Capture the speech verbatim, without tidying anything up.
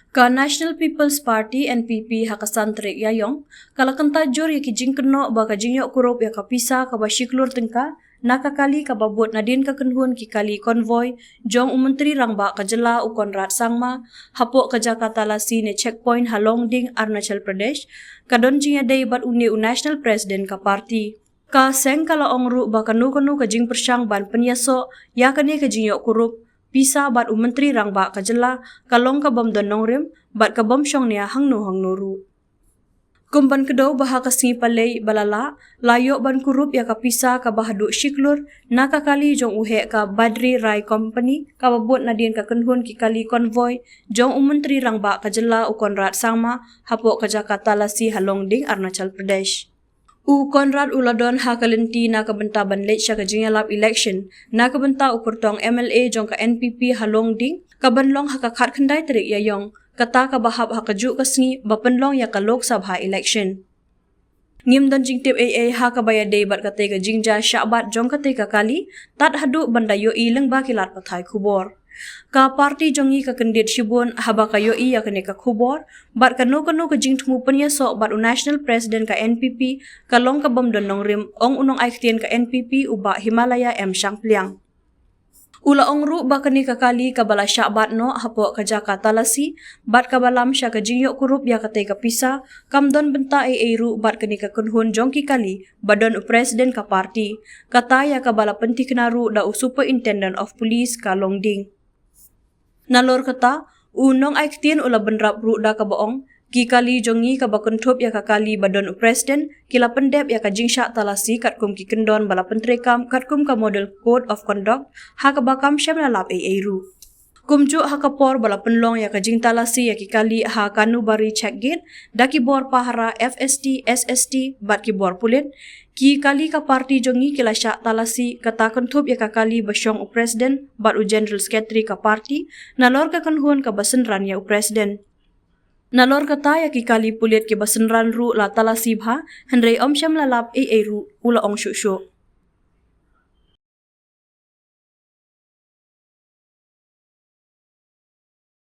Ka National People's Party, N P P, ha ka san tarik Ïaïong ka la kyntait jur ïa ki jingkynnoh ba ka jingïoh kurup ïa ka pisa kaba shi klur tyngka na ka kali kaba bud nadien ka kynhun ki kali convoy jong u Myntri Rangbah ka jylla u Conrad Sangma hapoh ka jaka talasi ne checkpoint ha Longding, Arunachal Pradesh, ka don jingïadei bad une u National President ka party. Ka seng ka la ong ruh ba kano kano ka jingpyrshang ban pynïasoh ïa kane ka jingïoh kurup pisa bad u Myntri Rangbah ka jylla ka long ka bym don nongrim bad ka bym shongnia hangno hangno ruh. Kum ban kdew ba ha ka sngi Palei ba la lah, la ïoh ban kurup ïa ka pisa kaba haduh shi klur na ka kali jong u heh ka Badri Rai Company kaba bud nadien ka kynhun ki kali convoy jong u Myntri Rangbah ka jylla u Conrad Sangma hapoh ka jaka talasi ha Longding, Arunachal Pradesh. U Conrad u la don ha ka lynti na ka bynta ban leit sha ka jingïalap election na ka bynta u kyrtong M L A jong ka N P P ha Longding, ka ban long ha ka khatkhyndai tarik Ïaïong, kata kaba hap ha kajuh ka sngi ba pynlong ïa ka Lok Sabha election. Ngim don jingtip ei ei ha kaba ïadei bad katei ka jingjia shah bat jong katei ka kali, tad haduh ban da ïohi lyngba ki lad pathai khubor. Ka party jong ngi ka kyndit shibun haba ka ïohi ïa kane ka khubor, bad kano kano ka jingthmu pynïasoh bad u National President ka N P P ka long ka bym don nongrim, ong u nongai ktien ka N P P u Bah Himalaya M Shangpliang. U la ong ruh ba kane ka kali kaba la shah bat noh hapoh ka jaka talasi bad kaba lam sha ka jingïoh kurup ïa katei ka pisa, kam don bynta ei ei ruh bad kane ka kynhun jong ki kali ba don u President ka party, kata ïa kaba la pynthikna ruh da u Superintendent of Police ka Longding. Nalor kata, u nongai ktien u la bynrap ruh da kaba ong, ki kali jong ngi kaba kynthup ïa ka kali ba don u President ki la pyndep ïa ka jingshah talasi katkum ki kyndon ba la pyntreikam katkum ka Model Code of Conduct ha kaba kam shym la lap ei ei ruh. Kumjuh ha ka por ba la pynlong ïa ka jingtalasi ïa ki kali ha Kanubari Check Gate da ki bor pahara F S T, S S T bad ki bor pulit, ki kali ka party jong ngi ki la shah talasi, kata kynthup ïa ka kali ba shong u President bad u General Secretary ka party, nalor ka kynhun kaba synran ïa u President. Nalor kata ïa ki kali pulit kiba synran ruh la talasi bha, hynrei ym shym la lap ei ei ruh, u la ong shuh shuh.